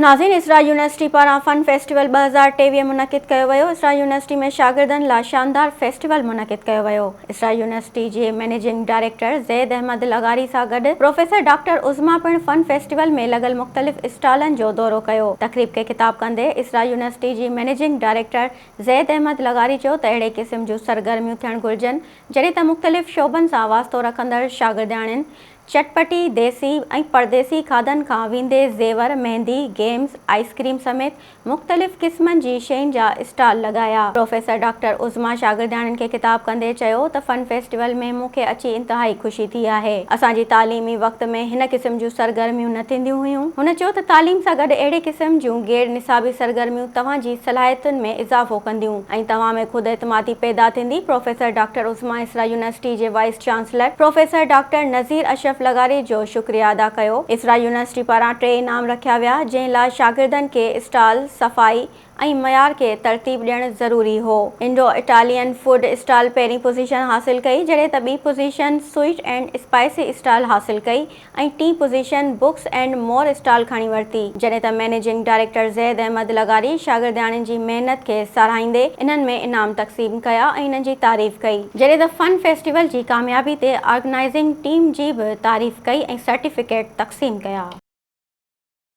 ناظرين اسرا يونيورسٽي پاران فن فيسٽيول 2023 منعقد ڪيو ويو، اسرا يونيورسٽي ۾ شاگردن لا شاندار فيسٽيول منعقد ڪيو ويو، اسرا يونيورسٽي جي مئنيجنگ ڊائريڪٽر زيد احمد لغاري سان گڏ پروفيسر ڊاڪٽر عظميٰ پڻ فن فيسٽيول ۾ لڳل مختلف اسٽالن جو دورو ڪيو، تقريب کي خطاب ڪندي اسرا يونيورسٽي جي مئنيجنگ ڊائريڪٽر زيد احمد لغاري چيو ته اهڙي قسم جون سرگرميون ٿيڻ گهرجن جڏهن ته مختلف شعبن سان واسطو رکندڙ شاگردياڻين چٽپٽي، ديسي ۽ پرديسي کاڌن کان ويندي زيور، مهندي، گيمز، آئس ڪريم سميت مختلف قسمن جي شين جا اسٽال لڳايا. پروفيسر ڊاڪٽر عظميٰ شاگردياڻين کي خطاب ڪندي چيو ته فن فيسٽيول ۾ مون کي اچي انتهائي خوشي ٿي آهي. اسان جي تعليمي وقت ۾ هن قسم جون سرگرميون نه ٿينديون هيون. هن چيو ته تعليم سان گڏ اهڙي قسم جون غير نصابي سرگرميون توهان جي صلاحيتن ۾ اضافو ڪنديون ۽ توهان ۾ خود اعتمادي پيدا ٿيندي. Professor doctor Uzma Isra university جي vice chancellor professor doctor Nazir Ashraf لغاري جو شڪريه ادا ڪيو. اسرا يونيورسٽي پاران ٽي انعام رکيا ويا، جنهن لاء شاگردن کي اسٽال، صفائي ۽ معيار کي ترتيب ڏيڻ ضروري هو. انڊو اٽالين فوڊ اسٽال پهرين پوزيشن حاصل ڪئي، جڏهن ته ٻي position sweet and spicy stall حاصل ڪئي ۽ ٽين position books and more stall کڻي ورتي، جڏهن ته مئنيجنگ ڊائريڪٽر زيد احمد لغاري شاگردياڻين جي محنت کي ساراهيندي انهن ۾ انعام تقسيم ڪيا ۽ انهن جي تعريف ڪئي. جڏهن ته فن فيسٽيول جي ڪاميابي تي آرگنائيزنگ ٽيم جي به تعريف ڪئي ۽ سرٽيفڪيٽ تقسيم ڪيا.